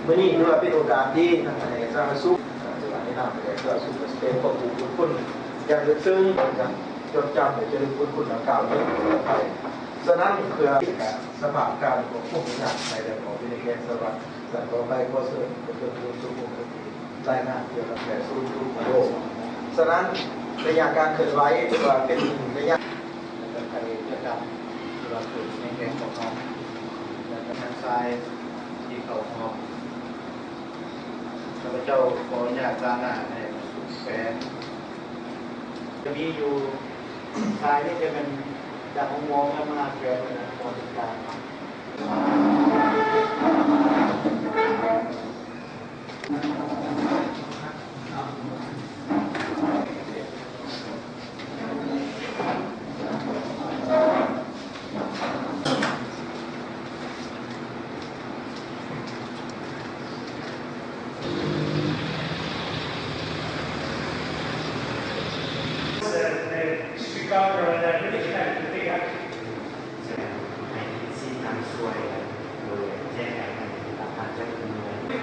ມື້ນີ້ຖືວ່າເປັນໂອກາດດີນຳໃຫ້ສາທາລະນະສຸກ ໃນນາມຂອງສາທາລະນະສຸກ ກໍຊິໄດ້ຂອບຄຸນບຸນຄຸນຢ່າງເລິກເຊິ່ງ ແລະ ກໍຈະຈົດຈຳ ແລະ ຈະລຶກບຸນຄຸນດັ່ງກ່າວນີ້ໄປ. ສະນັ້ນ ເພື່ອສະພາບການຄວບຄຸມຍາກໃນແດນອອກເປັນແຫ່ງສະຫວັດ ສະນັ້ນ ຕໍ່ໄປຂໍເຊີນ ດຣ ພູນ ສຸພົງ ລາຍງານກ່ຽວກັບແຜນສູນຟື້ນຟູໂລກ. ສະນັ້ນ ໄລຍະການເຄື່ອນໄຫວ ຖືວ່າເປັນໄລຍະ ແລະ ກໍໄປຈັດການທີ່ວ່າເກີດໃນແຂວງຂອງເຮົາ ແລະ ກໍທາງຊາຍທີ່ເຂົ້າຮ່ວມ. ຂ້າພະເຈົ້າຂໍອະນຸຍາດລາງານໃຫ້ແຂວງ ຈະມີຢູ່ຊາຍນີ້ຈະແມ່ນຈາກໂຮງໝໍມາແຂວງ ແລະ ນະຄອນເປັນກາງ.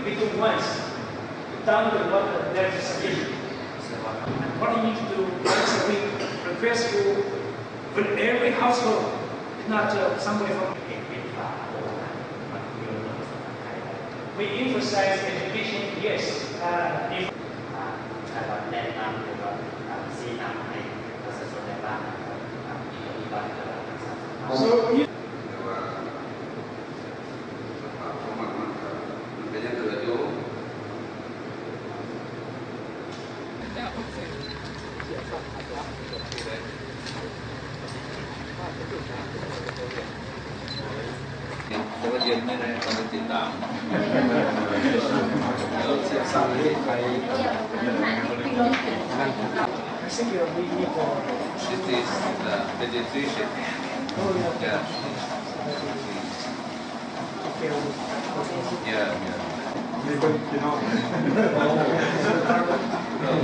Between once, down to what the left is sufficient. What you need to do once a week, request you with every household, if not, uh, somebody from. We emphasize education, yes, uh, if ແນະນຳ ຫຼືວ່າຊີ້ນຳໃຫ້ປະຊາຊົນໃນບ້ານ ປະຕິບັດ So ແຕ່ວ່າດຽວນີ້ນະ ຕ້ອງໄປຕິດຕາມ ເອີ ເສຍສາວ This is, uh, pediatrician. Yeah. Yeah, yeah.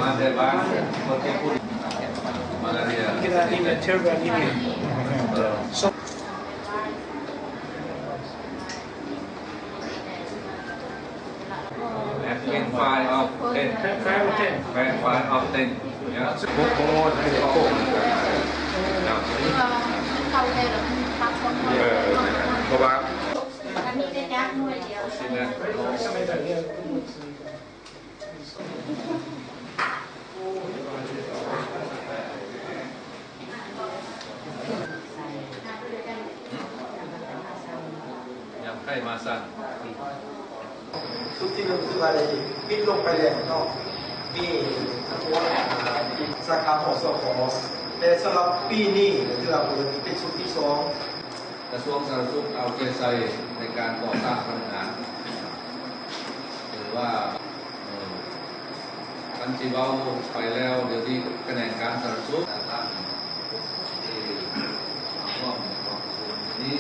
ມາແຕ່ບ້ານ ມາລາເຣັຍ. Get that email, tell that email. So And five out of ten. Five out of ten. Five, five out of ten. Yeah. ເອີ ເພາະວ່າ ຍາມໄຂ້ມາຊັ້ນ ຊຸດທີໜຶ່ງຖືວ່າໄດ້ປິດລົງໄປແລ້ວເນາະ ມີທັງໝົດ ອ່າ ສາຂາ ມສຂ ແຕ່ສຳລັບປີນີ້ຖືວ່າເປີດເປັນຊຸດທີສອງ. ກະຊວງສາທາລະນະສຸກເອົາໃຈໃສ່ໃນການກໍ່ສ້າງພະນັກງານ ຫຼືວ່າ ເອີ ຄັນຊິເວົ້າໄປແລ້ວ ດຽວນີ້ຂະແໜງການສາທາລະນະສຸກຕ່າງໆທີ່ມາຮ່ວມໃນກອງປະຊຸມນີ້